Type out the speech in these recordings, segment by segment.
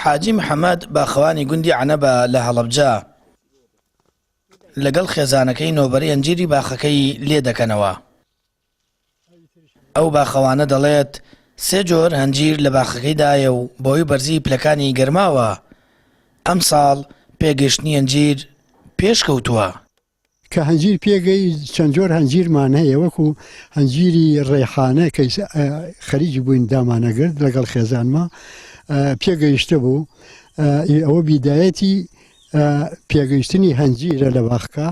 حاجی محەمەد باخەوانی گوندی عەنەبە لە هەڵەبجە، لەگەڵ خێزانەکەی نۆبەرەی هەنجیری باخەکەی لێ دەکەنەوە. ئەو باخەوانە دەڵێت، سێ جۆر هەنجیر لە باخەکەیدایە و بەهۆی بەرزیی پلەکانی گەرماوە، ئەمساڵ پێگەیشتنی هەنجیر پێشکەوتووە. کە هەنجیر پێگەی چەند جۆر هەنجیرمان هەیە وەکو هەنجیری ڕێحانە کە خەریکی بووین دامانەگرت لەگەڵ خێزانما پێگەیشتە بوو ئەوە بیدایەتی پێگەیشتنی هەنجیرە لە باخکە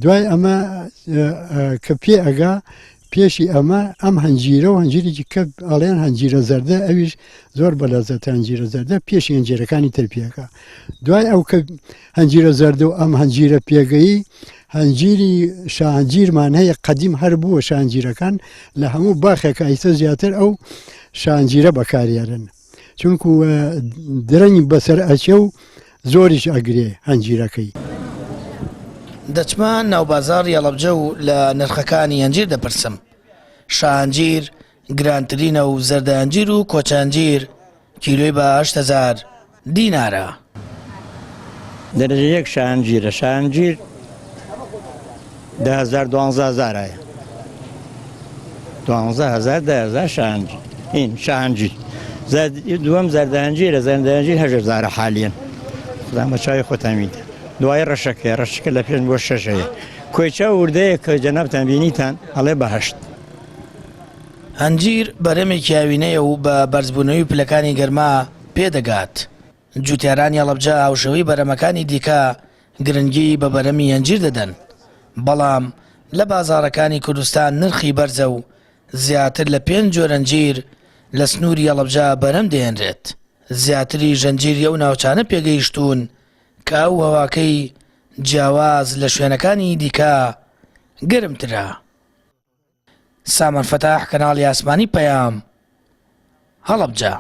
دوای ئەمە کە پێ ئەگا پێشی ئەمە ئەم هەنجیرە و هەنجیرێکی کە ئەڵێن هەنجیرە زەردە ئەویش زۆر بەلەزەتە هەنجیرە زەردە پێشی هەنجیرەکانی تر پێکە دوای ئەو کە هەنجیرە زەردە و ئەم هەنجیرە پێگەیی هەنجیری شاهنجیرمان هەیە قەدیم هەر بووە شانجیرەکان لە هەموو باخێکە ئیسە زیاتر ئەو شانجیرە بەکاریارن چونکو درەنگ بەسەر ئەچێ و زۆریش ئەگرێ هەنجیرەکەی. دەچمە ناوبازاڕی هەڵەبجە و لە نرخەکانی هەنجیر دەپرسم. شاهەنجیر گرانترینە و زەردە هەنجیر و کۆچە هەنجیر کیلۆی بە 8000 دینارە. دەرەجە یەک شاهەنجیرە، شاهەنجیر 10 هەزار 12 هەزارایە 12 هەزار 10 هەزار شاهەنجیر این شاهەنجیر دووەم زەردەهەنجیرە زەردەهەنجیر هەشت هەزارە حالیەن خودان بە چاوی خۆتان بیتە دوای ڕەشەکەی ڕەشەکە لە پێنج بۆ شەش هەیە کۆیچە وردەیە کە جەنابتان بینیتان ئەڵێ بەهەشت. هەنجیر بەرهەمێکی هاوینەیە و بە بەرزبوونەوەی پلەکانی گەرما پێدەگات. جوتیارانی هەڵەبجە هاوشێوەی بەرهەمەکانی دیکە گرنگی بە بەرهەمی هەنجیر دەدەن، بەڵام لە بازاڕەکانی کوردستان نرخی بەرزە و زیاتر لە پێنج جۆر هەنجیر لە سنووری هەڵەبجە بەرهەم دەهێنرێت، زیاتریش هەنجیری ئەو ناوچانە پێگەیشتوون کە ئاو و هەواکەی جیاواز لە شوێنەکانی دیکە گەرمترە. سامان فەتاح، کەناڵی ئاسمانی پەیام، هەڵەبجە.